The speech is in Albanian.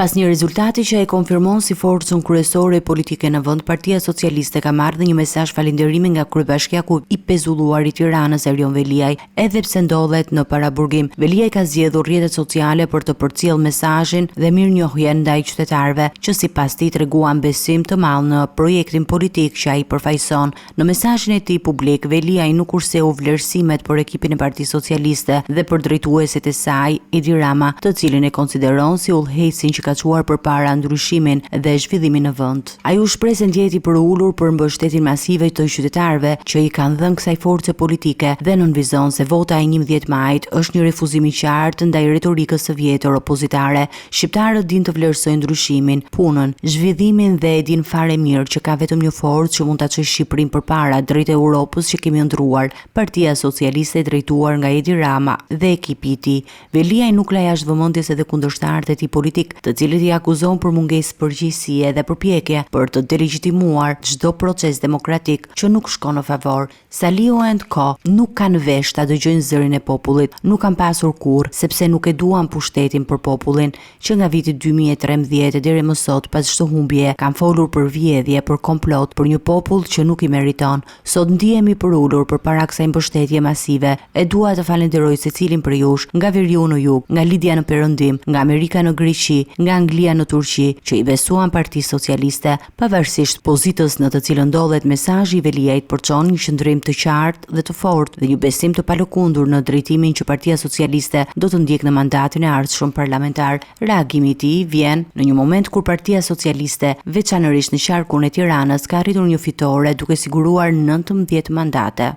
Pas një rezultati që e konfirmon si forcën kryesore politike në vend, Partia Socialiste ka marrë dhe një mesazh falënderimi nga kryebashkiaku i pezulluar i Tiranës, Erion Veliaj, edhe pse ndodhet në paraburgim. Veliaj ka zgjedhur rrjetet sociale për të përcjellë mesazhin dhe mirënjohjen ndaj qytetarëve, që sipas tij treguan besim të madh në projektin politik që ai përfaqëson. Në mesazhin e tij publik, Veliaj nuk kurseu vlerësimet për ekipin e Partisë Socialiste dhe për drejtuesit e saj, Edi Rama, të cilin e konsideron si udhëheqësin që ka çuar përpara ndryshimin dhe zhvillimin në vend. Ai u shpreh se ndjehet i përulur për mbështetjen masive të qytetarëve që i kanë dhënë kësaj force politike dhe nënvizon se vota e 11 majit është një refuzim i qartë ndaj retorikës së vjetër opozitare. Shqiptarët dinë të vlerësojnë ndryshimin, punën, zhvillimin dhe e dinë fare mirë që ka vetëm një forcë që mund ta çojë Shqipërinë përpara drejt Europës që kemi ëndërruar, Partia Socialiste e drejtuar nga Edi Rama dhe ekipi i tij. Veliaj nuk la jashtë vëmendjes edhe kundërshtarët e tij politikë, të cilët i akuzon për mungesë përgjegjësie dhe përpjekje për të delegjitimuar çdo proces demokratik që nuk shkon në favor. Saliu and Co. Nuk kanë vesh ta dëgjojnë zërin e popullit, nuk kanë pasur kurrë, sepse nuk e duan pushtetin për popullin. Që nga viti 2013 e deri më sot, pas çdo humbjeje, kanë folur për vjedhje, për komplot, për një popull që nuk i meriton. Sot ndihem i përulur përpara kësaj mbështetje masive. E dua të falenderoj secilin prej jush, nga veriu në jug, nga Lindja në perëndim, nga Amerika në Greqi, nga Anglia në Turqi, që i besuan Partisë Socialiste. Pavarësisht pozitës në të cilën ndodhet, mesazhi i Veliajt përçon një qëndrim të qartë dhe të fortë dhe një besim të palëkundur në drejtimin që Partia Socialiste do të ndjekë në mandatin e ardhshëm parlamentar. Reagimi i tij vjen në një moment kur Partia Socialiste, veçanërisht në qarkun e Tiranës, ka arritur një fitore duke siguruar 19 mandate.